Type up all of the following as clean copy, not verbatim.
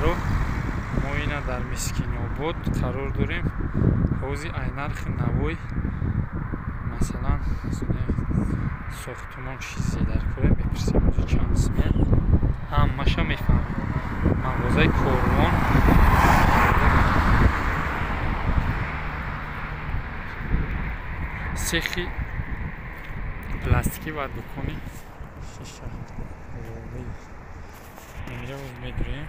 Бародаро, мо ина дар Мискинобод қарор дорем. Ҳози ай нархи навой, масалан, сохтумон чизе дар кора мепурсем, ҳози чанд сумя, ҳамаша мефаҳмем. Мағозаи Корвон. Сехи пластикӣ ва дукони шиша. Инҷа боз медурем.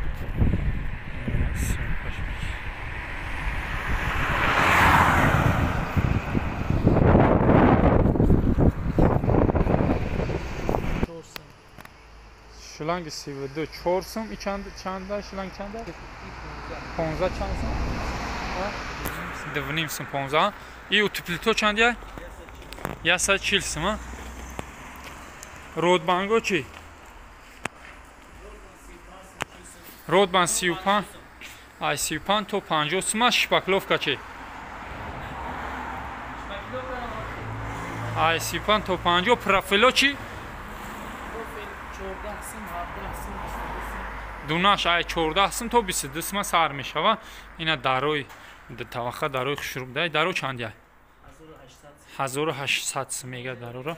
Шланги 32 4 сум, и чанда шланг чанда? 15 чанд сум? 2.5 сум 15. И утеплито чанд я? 140 сум. Родбанго чи? Родбан 35, ай 35 то 50 сум. Шпакловка чи? Ай 35 то 50. Профило чи? Дунаш ай 14 сум то 22 сум сар мешава. Ина дарои таваха дарои хушруб дай. Даро чанд я? 1800 сум мега дарора.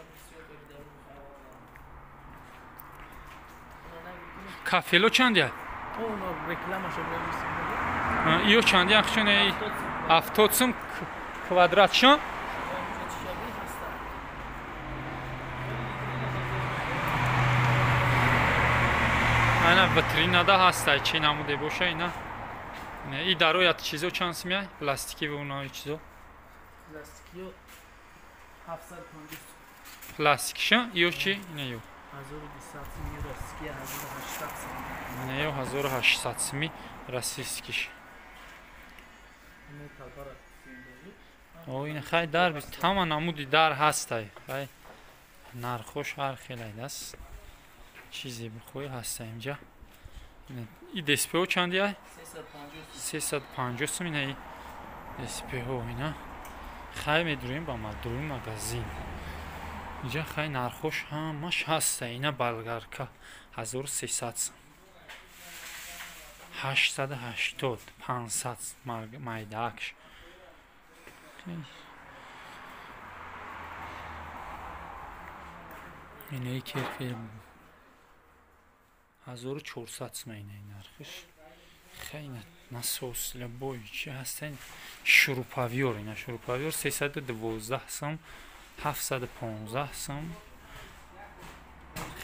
Кафело чанд я? Иё чанд я? Хшон 70 сум квадратшон. Ана витринада ҳастай, чӣ намуде боша ина. И дароят чизо чанд сум я? Пластики ва онаи чизо. Пластикиё 750 сум. Пластикша ё чи? Ина ё. 1200 сум, российский 1800 сум. Ина ё 1800 суми российскиш. О, ина хай дар ҳама намуди дар ҳастай. Хай нархош ҳар хелай даст. Чизе бихоҳӣ ҳаста инҷа. И ДСПО чанд я? 350 сум. Ина и ДСПО ина. Хай медурем ба мадруи магазин. Инҷа хай нархош ҳамаш ҳаста. Ина болгарка 1300 сум. 880, 500 майдаакш. Ина и керфи 1400 сум ина нархиш. Хай насос лабой чи ҳастен? Шуруповёр, ина шуруповёр 312 сум, 715 сум.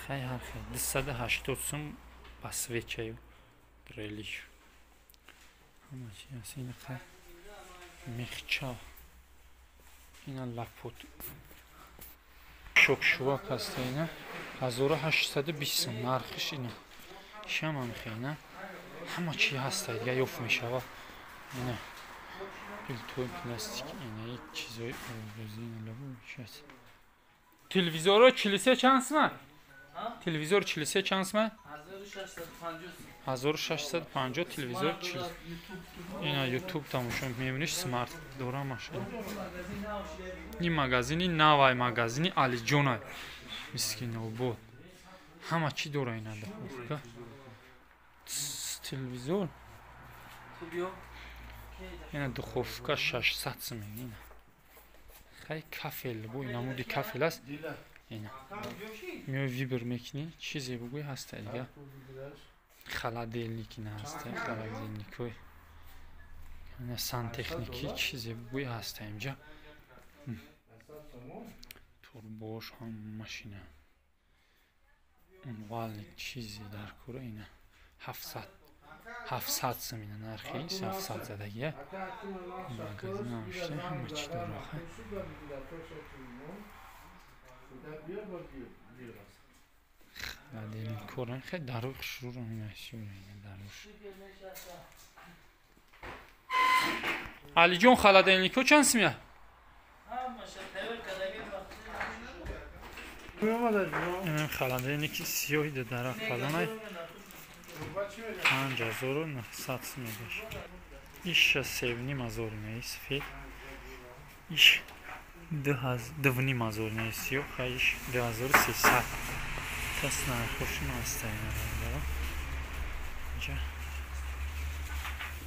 Хай ҳар хел 280 сум ба свечаю дрелиш. Ҳама чи ҳаст ина хай мехча. Ина лапот. Шокшувак ҳаста ина 1820 сум нархиш ина. Шамам хейна. Ҳама чи ҳаста дига ёфт мешава. Ина пилтои пластик, ина чизои овозӣ, ина лабо чи ҳаст. Телевизоро 43 чанд сум? Телевизор 43 чанд сум? 1650 телевизор 40. Ина YouTube тамошо мебиниш, смарт дора машина. Ин магазини навай, магазини Алиҷонай. Мискинобод. Ҳама чи дора ина духовка. Телевизор. Ина духовка 600 сум ина. Хай кафел бу, ина муди кафел аст. Ина. Миёй вибр мекунӣ, чизе бугӯй ҳаста дига. Холодильник ина ҳаста, холодильникҳои. Ина сантехники чизе бугӯй ҳаста инҷа. Турбош ҳам машина. Унвалник чизе дар кора ина 700 сум ина нархи 700 задагия. Магазин ҳамшта ҳама чи дора. Холодильникора хай дарух шурур ина ина даруш. Алиҷон, холодильнико чанд сум я? Ин холодильники сиёҳи дарахт калонай 5900 сум мегашт. Иша 3,5 ина сафед. Иш 2,5 ина сиёҳ, хай иш 2300. Тас нархошон ҳаста ина бародаро. Инҷа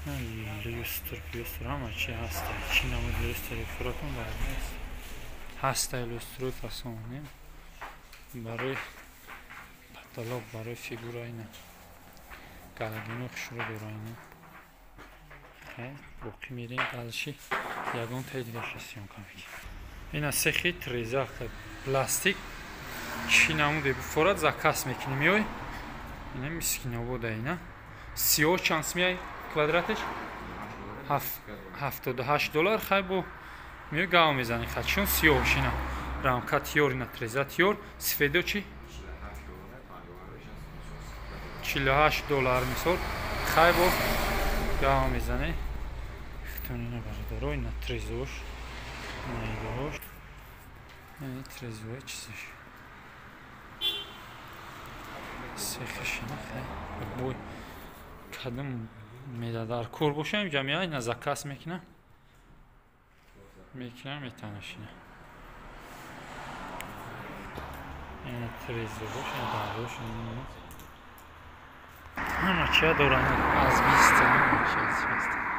Люстр, пюстр, ҳама чи ҳаста. Чӣ намуд люстри фуротон нест. Ҳаста люстрои фасон, не? Барои потолок, барои фигура ина. Галогено хушрӯ дора ина. Хай, боқӣ мерем дальше. Ягон таи дигаша съёмка мекунем. Ина сехи треза пластик чӣ намуде буфорад заказ мекунем ёй. Ина мискинобода ина. Сиёҳ чанд меай квадраташ? $78 хай бо меои гав мезанӣ хай чун сиёҳш ина. Рамка тиёр ина треза тиёр, сифедо чӣ? $48 мисол. Хай бо гав мезанӣ. Хитон ина бародаро ина трезош. Ина идош. Ина трезои чизаш. Сехиш ина хай. Бой кадом медадар кор боша инҷа меояд ина заказ мекунам. Мекунам метанаш ина. Ина трезош, ина дарош, ина. Ҳама чия доранд аз 20 ҳама чи аз 20.